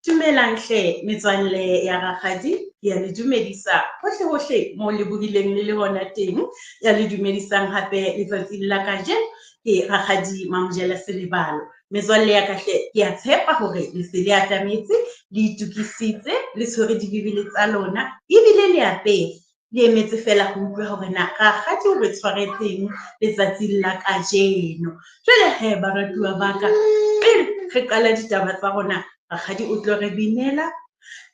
Dumelang hle metswalle ya rakgadi, ke ya le dumedisa hohle hohle moo le bohileng le le hona teng. Ya le dumedisang hape letsatsing la kajeno ke rakgadi Mamojela Selebalo. Metswalle ya ka hle, ke a tshepa hore le se le atametse, le itokisitse, le tshwere dibebele tsa lona ebile le apere. Le emetse feela ho utlwa hore na rakgadi o re tshwaretseng letsatsing la kajeno. Jwale he baratuwa ba ka, pele re qala ditaba tsa rona, rakgadi o tlo re binela,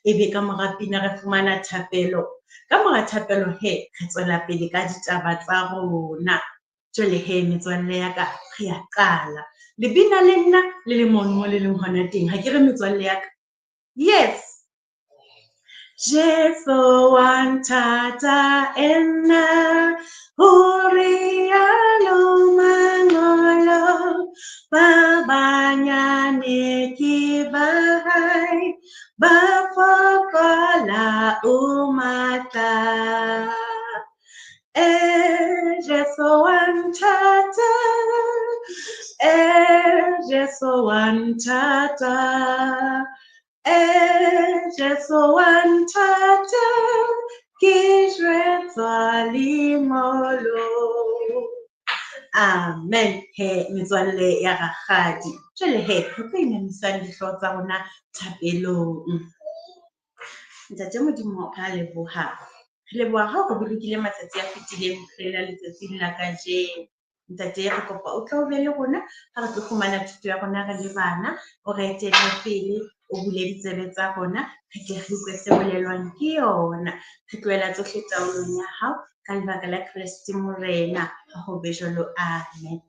ebe ka mora pina re fumana thapelo. Ka mora thapelo he, re tswela pele ka ditaba tsa rona. Jwale he metswalle ya ka, re a qala. Le bina le nna le le mono mo le leng hona teng. Ha ke re metswalle ya ka? Yes. Jesu wa nthata enna ho rialo mangolo ba banyane ke ba hae ba fokola o matla. E Jesu wa nthata, e Jesu wa nthata, e Jesu wa nthata, ke jwetswa lengolo. Amen. He metswalle ya rakgadi. Jwale he re tlo inamisang dihlooho tsa rona thapelong. Ntate Modimo ra leboha. Re leboha ha o re bolokile matsatsi a fetileng ho fihlela letsatsing la kajeno. Ntate re kopa o tlo be le rona ha re tlo fumana thuto ya rona re le bana, o re etelle pele, o bule ditsebe tsa rona, re tle re utlwe se bolelwang ke yona. Re tlohela tsohle taolong ya hao ka lebaka la Kreste Morena. Ha ho be jwalo. Amen.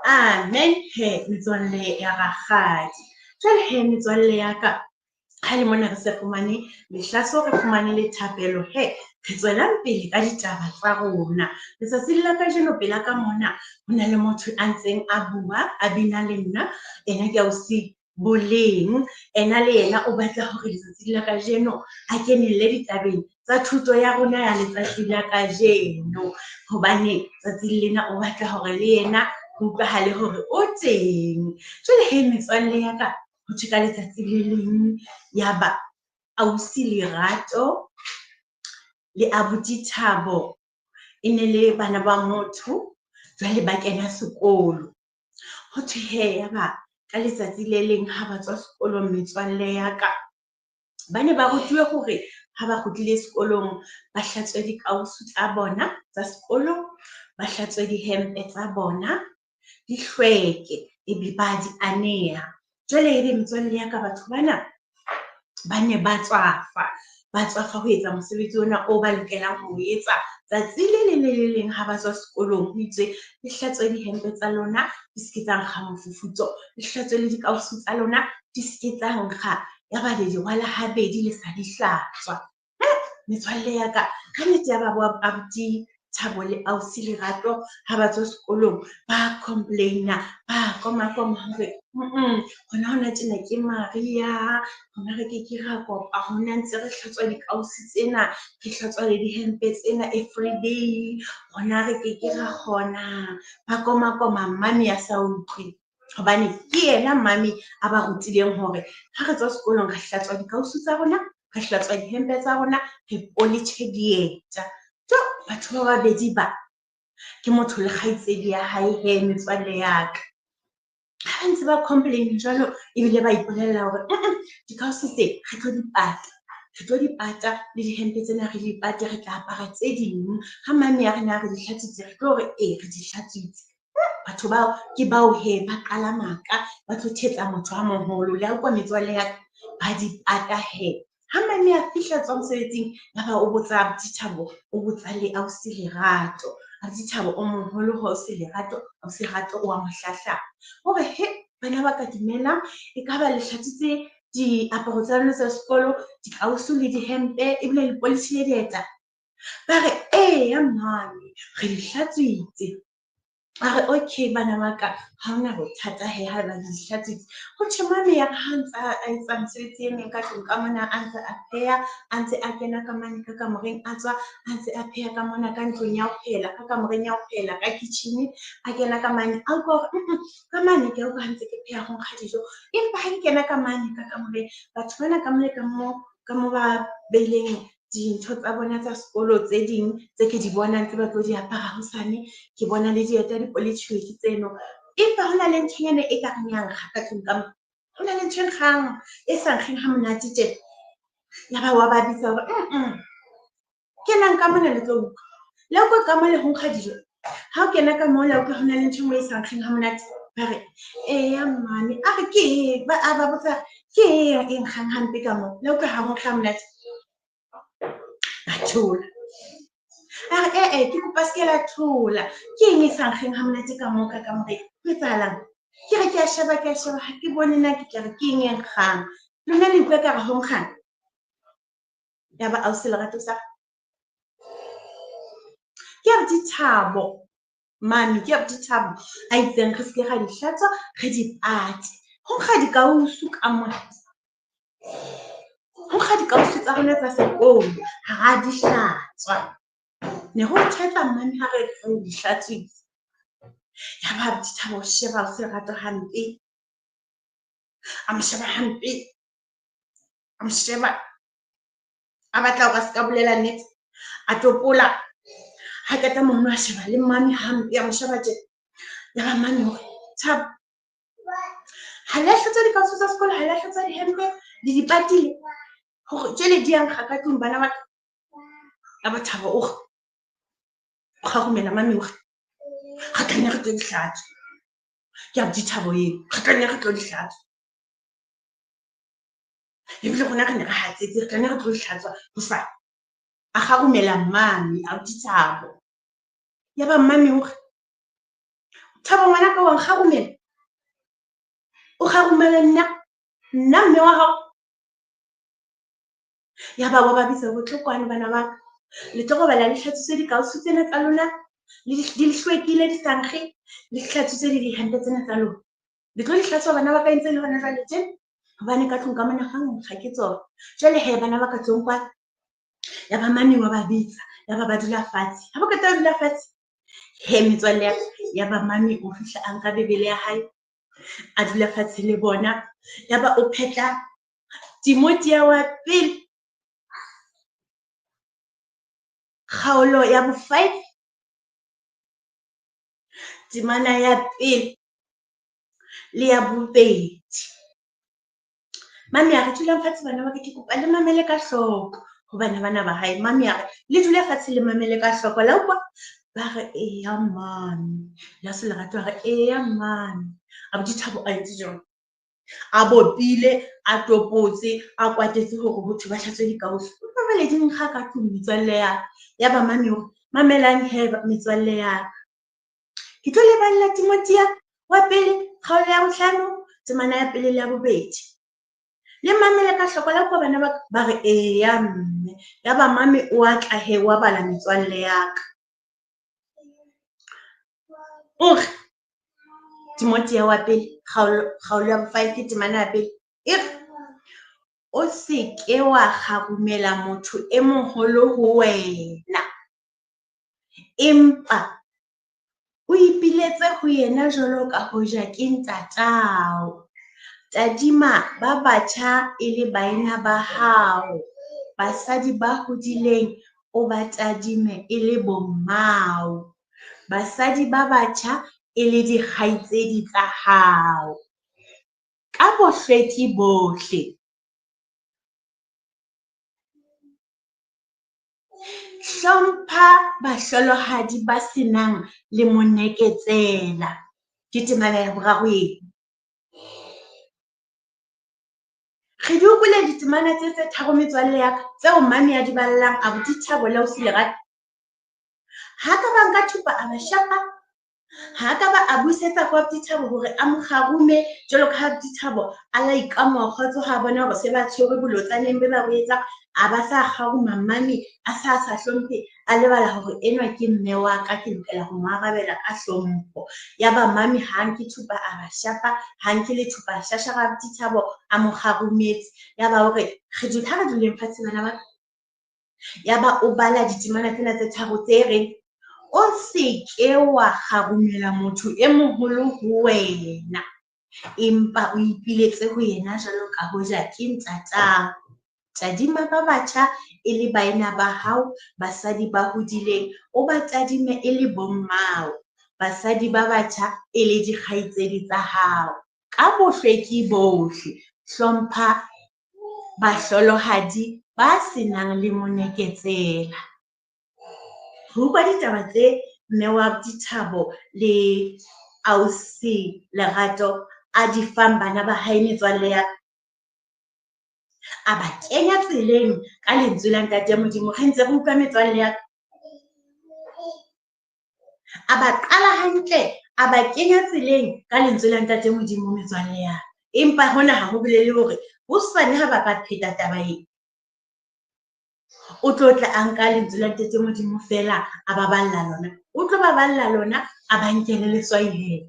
Amen. He metswalle ya rakgadi. Jwale he metswalle ya ka, ha le mona re se fumane lehlaso, re fumane le thapelo he re tswelang pele ka ditaba tsa rona. Letsatsing la kajeno pela ka mona ho na le motho a ntseng a bua, a bina le nna. Ena ke ausi Boleng. Ena le yena o batla hore letsatsing la kajeno a kenelle ditabeng tsa thuto ya rona ya letsatsi la kajeno. Hobane tsatsing lena o batla hore le yena ho utlwahale hore o teng. Jwale he metswalle ya ka, ho thwe ka letsatsi le leng yaba ausi Lerato le abuti Thabo e ne le bana ba motho, jwale ba kena sekolo. Ho thwe he yaba ka letsatsi le leng ha ba tswa sekolong metswalle ya ka, ba ne ba rutuwe hore ha ba kgutlile sekolong ba hlatswe dikausu tsa bona tsa sekolo, ba hlatswe dihempe tsa bona, di hlweke ebe ba di aneha. Jwale ebe metswalle ya ka batho bana ba ne ba tswafa, ba tswafa ho etsa mosebetsi ona o ba lokelang ho etsa tsatsi le leng le le leng ha ba tswa sekolong. Ho itswe le hlatswe dihempe tsa lona di se ke tsa nkga mofufutso, le hlatswe le dikausu tsa lona di se ke tsa nkga, yaba le di rwala habedi le sa di hlatswa. Metswalle ya ka, ka nnete ya ba bo abuti Thabo le ausi Lerato ha ba tswa sekolong ba complaina, ba komakoma hore hona hona tjena ke mariha, hona re ke ke ra kopa hona ntse re hlatswa dikausi tsena, re hlatswa le dihempe tsena everyday, hona re ke ke ra kgona. Ba komakoma mmame a sa utlwe. Hobane ke yena mmame a ba rutileng hore ha re tswa sekolong re hlatswa dikausu tsa rona, re hlatswa dihempe tsa rona, re politjhe dieta. Jo, batho ba babedi ba ke motho le kgaitsedi ya hae he metswalle ya ka. Ha ba ntse ba complain jwalo ebile ba ipolella hore dikausu tse re tlo di pata, re tlo di pata le dihempe tsena re di pate, re tla apara tse ding. Ha mame a re na re di hlatswitse, re tlo re ee re di hlatswitse. Batho bao ke bao he ba qala maka, ba tlo thetsa motho a moholo. Le a utlwa metswalle ya ka, ba di pata he. Ha mame a fihla tswa mosebetsing, yaba o botsa abuti Thabo, o botsa le ausi Lerato. Abuti Thabo o moholo ho ausi Lerato, ausi Lerato o a mo hlahlama. O re he bana ba ka dumelang, ekaba le hlatswitse diaparo tsa lona tsa sekolo, dikausu le dihempe ebile le polishile dieta? Ba re eya mmane, re di hlatswitse. A re okay bana ba ka, ha hona bothata he haeba le di hlatswitse. Ho tjho mami ya re ha ntsa a etsa mesebetsi e meng ka tlung ka mona, a ntse a pheha, a ntse a kena ka mane ka kamoreng a tswa, a ntse a pheha ka mona ka ntlong ya ho phehela, ka kamoreng ya ho phehela ka kitchen-e, a kena ka mane a utlwa hore ka mane ke a utlwa ha ntse ke pheha ho nkga dijo. Empa ha ke kena ka mane ka kamoreng, batho bana ka mole ka mo ka mo ba beileng dintho tsa bona tsa sekolo tse ding tse ke di bonang tse ba tlo di apara hosane. Ke bona le dieta di poletjhuwe ke tseno. Empa hona le nthonyana e ka reng ya nkga ka tlung ka mo. Ho na le ntho e nkgang e sa nkgeng ha monate tjena. Ya ba wa ba bitsa hore kenang ka mona le tlo utlwa. Le utlwa ka mole ho nkga dijo. Ha o kena ka mola utlwa ho na le ntho e nngwe e sa nkgeng ha monate. Ba re eya mmane a re ke eng? Ba a ba botsa ke eng e nkgang hampe ka mo? Le utlwa ha ho nkge ha monate. Ba thola. A re ee, ke kopa se ke la thola. Ke eng e sa nkgeng ha monate ka mo ka kamoreng? Ho etsahalang? Ke re ke a sheba, ke a sheba, ha ke bone na ke tla re ke eng e nkgang. Lona le utlwa ekare ho nkgang? Ya ba ausi Lerato sa ke abuti Thabo, mami ke abuti Thabo a itseng re seke ra di hlatswa, re di pate. Ho nkga dikausu ka mona. Ho nkga dikausu tsa rona tsa sekolo, ha ra di hlatswa. Ne ho thetsa mmane ha re re di hlatswitse. Ya ba abuti Thabo o sheba ausi Lerato hampe. A mo sheba hampe. A mo sheba. A batla hore a se ka bolela nnete. A topola. Ha qeta mono a sheba le mmane hampe, a mo sheba tje. Ya ba mmane hore Thabo, ha le a hlatswa dikausu tsa sekolo, ha le a hlatswa dihempe, le di patile hore jwale di a nkga ka tlung bana ba ka. Ya ba Thabo o re o kgarumela mami o re re tla nne re tlo di hlatswa. Ke abuti Thabo eo, re tla nne re tlo di hlatswa. Ebile rona re ne re hatsetse, re tla nne re tlo di hlatswa hosane. A kgarumela mmame abuti Thabo. Ya ba mmame o re Thabo ngwanaka wa nkgarumela? O kgarumela nna? Nna mme wa hao? Ya ba wa ba bitsa hore tlo kwano bana ba ka. Le tlo robala le hlatswitse dikausu tsena tsa lona, le di hlwekile di sa nkge, le hlatswitse le dihempe tsena tsa lona. Le tlo di hlatswa bana ba ka e ntse le hona jwale tje. Hobane ka tlung ka mona ha nkga ke tsona. Jwale he bana ba ka tlong kwano. Ya ba mami wa ba bitsa, ya ba ba dula fatshe. Ha ba qeta ho dula fatshe, he metswalle ya ka, ya ba mami o fihla a nka Bibele ya hae, a dula fatshe le bona. Ya ba o phetla Timothea wa pele, kgaolo ya bo 5, temana ya pele le ya bobedi. Mami a re dulang fatshe bana ba ka, ke kopa le mamele ka hloko ho bana bana ba hae. Mami a re le dule fatshe le mamele ka hloko. La utlwa? Ba re eya mami. La se Lerato a re eya mami. Abuti Thabo a entse jwang? A bopile, a topotse, a kwatetse hore ho thwe ba hlatswe dikausu. Utlwa jwale di nkga ka tlung metswalle ya ka. Ya ba mami o re mamelang he metswalle ya ka. Ke tlo le balla Timothea wa pele, kgaolo ya bohlano, temana ya pele le ya bobedi. Le mamele ka hloko la utlwa bana ba ka? Ba re eya mme. Ya ba mami o a tla he wa bala metswalle ya ka. O re Timothea wa pele, kgaolo ya bo-5, temana ya pele. E re o se ke wa kgarumela motho e moholo ho wena, empa o ipiletse ho yena jwalo ka hoja ke ntatao. Tadima ba batjha e le baena ba hao, basadi ba hodileng o ba tadime e le bommao, basadi ba batjha e le dikgaitsedi tsa hao. Ka bohlweki bohle, hlompha bahlolohadi ba senang le moneketsela. Ke temana ya boraro eo. Re di utlwile ditemana tse tse tharo metswalle ya ka, tseo mami a di ballang abuti Thabo le ausi Lerato. Ha ka ba nka thupa a ba shapa. Ha ka ba a busetsa ko abuti Thabo hore a mo kgarume jwalo ka ha abuti Thabo a la ikamoha kgotso ha a bona hore se ba tshwerwe bolotsaneng be ba bo etsang. A ba sa kgaruma mami a sa sa hlomphe, a lebala hore enwa ke mme wa ka, ke lokela ho mo arabela ka hlompho. Yaba mami ha nke thupa a ba shapa, ha nke le thupa a shashara abuti Thabo a mo kgarumetse. Yaba o re re dule ha re duleng fatshe bana ba ka. Yaba o bala ditemana tsena tse tharo tse reng, o se ke wa kgarumela motho e moholo ho wena, empa o ipiletse ho yena jwalo ka hoja ke ntatao. Tadima ba batjha e le baena ba hao, basadi ba hodileng o ba tadime e le bommao, basadi ba batjha e le dikgaitsedi tsa hao. Ka bohlweki bohle hlompha bahlolohadi ba se nang le moneketsela. Re utlwa ditaba tse mme wa Dithabo le ausi Lerato a di fang bana ba hae metswalle ya ka. A ba kenya tseleng ka lentswe la Ntate Modimo. Re ntse re utlwa metswalle ya ka. A ba qala hantle, a ba kenya tseleng ka lentswe la Ntate Modimo metswalle ya ka. Empa hona ha ho bolele hore hosane ha ba ka pheta taba ena, o tlo tla a nka lentswe la Ntate Modimo feela a ba balla lona. O tlo ba balla lona a ba nkele leswai he.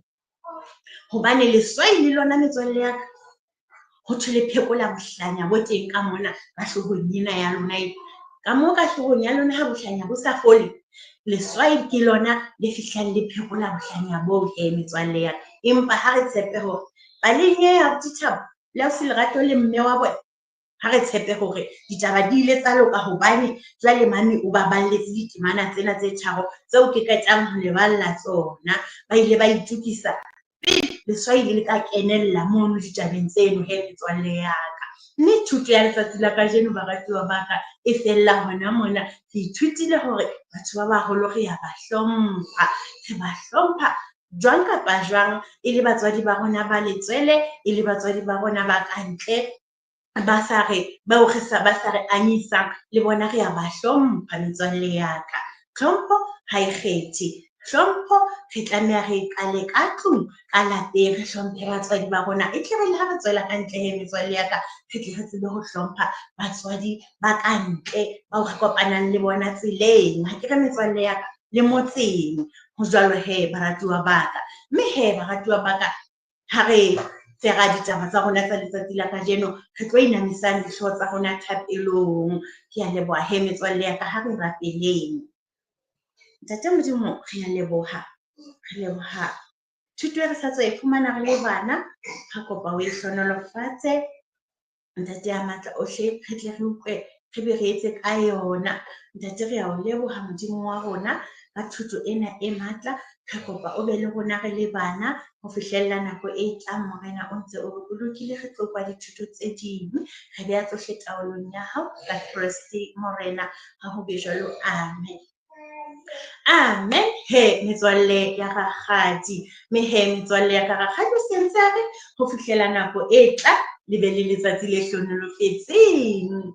Hobane leswai le lona metswalle ya ka, ho thwe le phekola bohlanya bo teng ka mona ka hloohong ena ya lona e. Ka moo ka hloohong ya lona ha bohlanya bo sa fole, leswai ke lona le fihlang le phekola bohlanya boo he metswalle ya ka. Empa ha re tshepe hore paleng e ya Dithabo le ausi Lerato le mme wa bona, ha re tshepe hore ditaba di ile tsa loka hobane jwale mami o ba balletse ditemana tsena tse tharo tseo ke qetang ho le balla tsona. Ba ile ba itokisa pele leswai le ka kenella mono ditabeng tseno he metswalle ya ka. Mme thuto ya letsatsi la kajeno baratuwa ba ka e fella hona mona. Re ithutile hore batho ba baholo re ya ba hlompha, re ba hlompha jwang kapa jwang, e le batswadi ba rona ba letswele, e le batswadi ba rona ba kantle, ba sa re bao re sa ba sa re anyisang, le bona re a ba hlompha metswalle ya ka. Tlhompho ha e kgethe. Hlompho re tlameha re e qale ka tlung, ka lapeng, re hlomphe batswadi ba rona. E tle re le ha re tswela ka ntle he metswalle ya ka, re tle re tsebe ho hlompha batswadi ba ka ntle bao re kopanang le bona tseleng. Ha ke re metswalle ya ka le motseng. Ho jwalo he baratuwa ba ka. Mme he baratuwa ba ka, ha re fera ditaba tsa rona tsa letsatsi la kajeno, re tlo inamisang dihlooho tsa rona thapelong. Ke a leboha he metswalle ya ka, ha re rapeleng. Ntate Modimo, re a leboha, re leboha thuto e re sa tswa e fumana re le bana. Re kopa o e hlohonolofatse Ntate ya matla ohle, re tle re utlwe re be re etse ka yona. Ntate, re a o leboha Modimo wa rona ka thuto ena e matla. Re kopa o be le rona re le bana ho fihlella nako e tlang. Morena o ntse o re bolokile, re tlo kwa dithuto tse ding. Re beha tsohle taolong ya hao ka Kreste Morena. Ha ho be jwalo, amen. Amen he metswalle ya rakgadi. Mme he metswalle ya ka, rakgadi o sentse a re ho fihlela nako e tla le be le letsatsi le hlohonolofetseng.